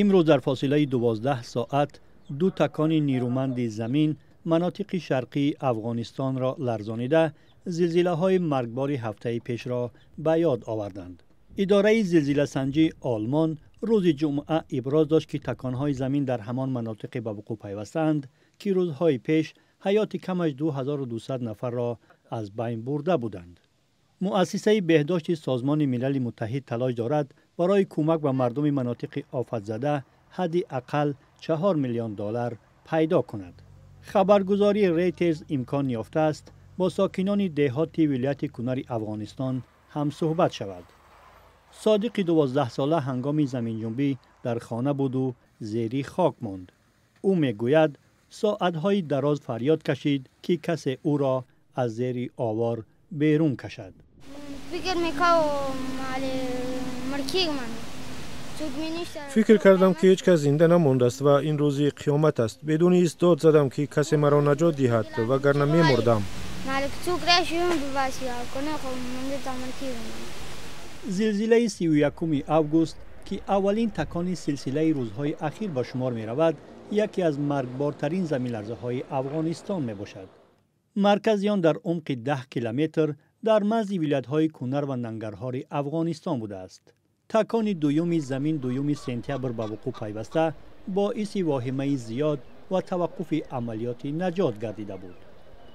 Имрӯз дар фосилаи 12 соат ду такони нерӯманди замин манотиқи шарқии Афғонистонро ларзонида, зилзилаҳои маргбори ҳафтаи пешро ба ёд оварданд. Идораи зилзиласанҷии Олмон рӯзи ҷумъа иброз дошт, ки таконҳои замин дар ҳамон манотиқе ба вуқӯъ пайвастаанд, ки рӯзҳои пеш ҳаёти кам аз 2200 нафарро аз байн бурда буданд. Муассисаи беҳдошти Созмони Милали Муттаҳид талош дорад, барои кӯмак ба мардуми манотиқи офатзада ҳадди ақал 4 миллион доллар пайдо кунад. Хабаргузории Рейтерз имкон ёфтааст, бо сокинони деҳоти вилояти Кунари Афғонистон ҳамсӯҳбат шавад. Содиқи 12сола ҳангоми заминҷунбӣ дар хона буду зери хок монд. Ӯ мегӯяд, соатҳои дароз фарёд кашид, ки касе ӯро аз зери овор берун кашад. فکر میکاو مړ Фикр кардам, ки ҳеҷ кас зинда намондааст ва ин рӯзи қиёмат аст. Бедуни ҳис дод задам, ки касе маро наҷот диҳад, вагарна мемурдам. څوک راشي هم بباسي او که نه خو مونږ ته مړ کېږم. Зилзилаи 31 август, ки аввалин такони силсилаи рӯзҳои ахир ба шумор меравад, яке аз маргбортарин заминларзаҳои Афғонистон мебошад. Маркази он дар умқи 10 километр дар марзи вилоятҳои Кунар ва Нангарҳори Афғонистон будааст. Такони дуюми замин 2 сентябр ба вуқӯъ пайваста, боиси воҳимаи зиёд ва таваққуфи амалиёти наҷот гардида буд.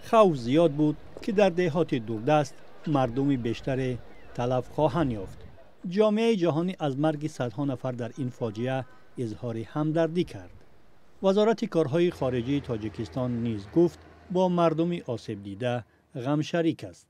Хавф зиёд буд, ки дар деҳоти дурдаст мардуми бештаре талаф хоҳанд ёфт. Ҷомеаи ҷаҳонӣ аз марги садҳо нафар дар ин фоҷиа изҳори ҳамдардӣ кард. Вазорати корҳои хориҷии Тоҷикистон низ гуфт, бо мардуми осебдида ғамшарик аст.